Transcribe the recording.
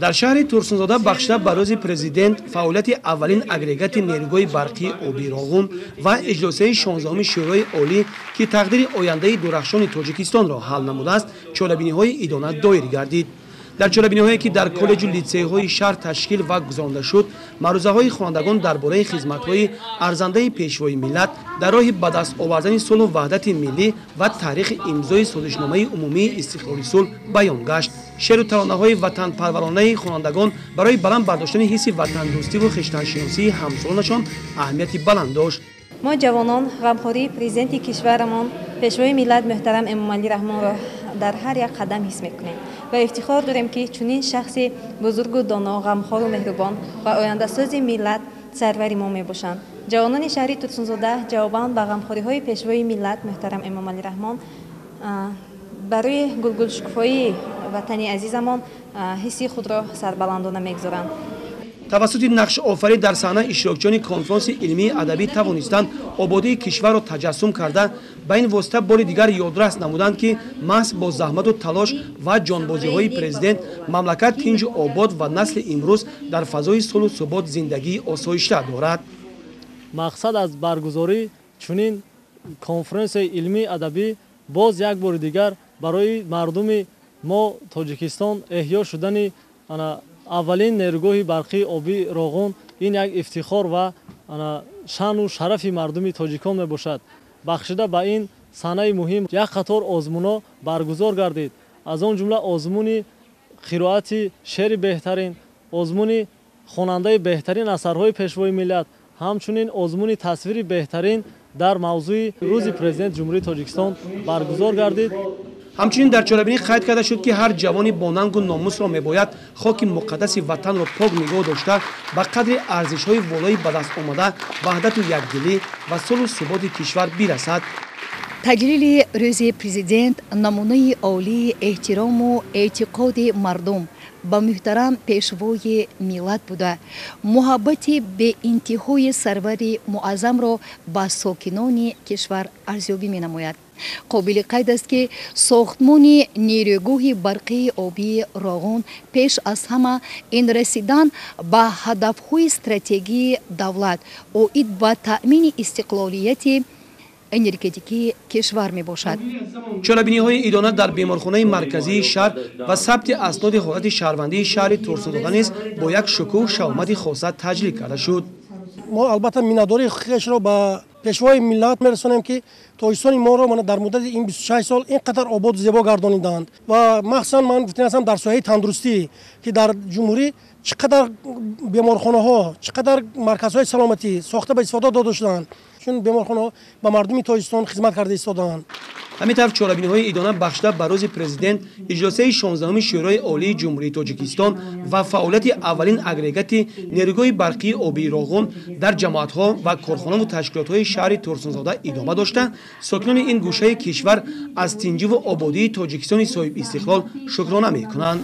Дар шаҳри Турсунзода бахшида ба рӯзи президент фаъолияти аввалин агрегати нерӯгоҳи барқии обии Роғун ва иҷлосияи 16-уми Шӯрои Олӣ, ки тақдири ояндаи дурахшони Тоҷикистонро ҳал намудааст, чорабиниҳои идона доир гардид. Дар чорабиниҳое, ки дар коллеҷу литсейҳои шаҳр ташкил ва гузаронда шуд, маърузаҳои хонандагон дар бораи хизматҳои арзандаи пешвои миллат дар роҳи ба даст овардани сулҳу ваҳдати миллӣ ва таърихи имзои созишномаи умумии истиқлоли сулҳ баён гашт. Шеъру таронаҳои ватанпарваронаи хонандагон барои баланд бардоштани ҳисси ватандӯстиву хештаншиносии ҳамсолонашон аҳамияти баланд дошт. Мо, ҷавонон, ғамхории президенти кишварамон, пешвои миллат муҳтарам Эмомалӣ Раҳмонро дар ҳар як қадам ҳис мекунем ва ифтихор дорем, ки чунин шахси бузургу доно, ғамхору меҳрубон ва ояндасози миллат сарвари мо мебошанд. Ҷавонони шаҳри Турсунзода ҷавобан ба ғамхориҳои пешвои миллат муҳтарам Эмомалӣ Раҳмон барои гулгулшукуфоии ватани азизамон ҳисси худро сарбаландона мегузоранд. Тавассути нақшофарӣ дар саҳна иштирокчиёни конфронси илмии адабӣ тавонистанд ободии кишварро таҷассум карда, ба ин восита бори дигар ёдрас намуданд, ки маҳз бо заҳмату талош ва ҷонбозиҳои президент мамлакат тинҷу обод ва насли имрӯз дар фазои сулҳу субот зиндагии осоишта дорад. Мақсад аз баргузорӣ чунин конференсияи илмии адабӣ боз як бори дигар барои мардуми мо Тоҷикистон эҳё шудани аввалин нерӯгоҳи барқии обии Роғун ин як ифтихор ва шаъну шарафи мардуми тоҷикон мебошад. Бахшида ба ин санаи муҳим як қатор озмунҳо баргузор гардид, аз он ҷумла озмуни қироати шеъри беҳтарин, озмуни хонандаи беҳтарин асарҳои пешвои миллат, ҳамчунин озмуни тасвири беҳтарин дар мавзӯи рӯзи президенти Ҷумҳурии Тоҷикистон баргузор гардид. Ҳамчунин дар чорабинӣ қайд карда шуд, ки ҳар ҷавони бо нангу номусро мебояд хоки муқаддаси ватанро пок нигоҳ дошта, ба қадри арзишҳои волои ба даст омада ваҳдату якдилӣ ва сулҳу суботи кишвар бирасад. Таҷлили рӯзи президент намунаи олии эҳтирому эътиқоди мардум ба муҳтарам пешвои миллат буда, муҳаббати беинтиҳои сарвари муаззамро ба сокинони кишвар арзёбӣ менамояд. Қобили қайд аст, ки сохтмони нерӯгоҳи барқии обии Роғун пеш аз ҳама ин расидан ба ҳадафҳои стратегии давлат оид ба таъмини истиқлолияти энергетикии кишвар мебошад. Чорабиниҳои идона дар беморхонаи марказии шаҳр ва сабти асноди ҳолати шаҳрвандии шаҳри Турсунзода низ бо як шукӯҳ шаҳомати хоса таҷлил карда шуд. Мо албатта миннатдории хешро ба пешвои миллат мерасонем, ки тоҷикистони моро мана дар муддати ин 26 сол ин қадар ободу зебо гардонидаанд ва махсусан ман гуфтани ҳастам дар соҳаи тандурустӣ, ки дар ҷумҳурӣ чӣ қадар беморхонаҳо, чӣ қадар марказҳои саломатӣ сохта ба истифода дода шуданд, чун беморхонаҳо ба мардуми Тоҷикистон хизмат карда истодаанд. Ҳамин тавр, чорабиниҳои идона бахшида ба рӯзи президент, иҷлосияи 16-уми Шӯрои Олии Ҷумҳурии Тоҷикистон ва фаъолияти аввалин агрегати нерӯгоҳи барқии обии Роғун дар ҷамоатҳо ва корхонаву ташкилотҳои шаҳри Турсунзода идома дошта, сокинони ин гӯшаи кишвар аз тинҷиву ободии Тоҷикистони соҳибистиқлол шукрона мекунанд.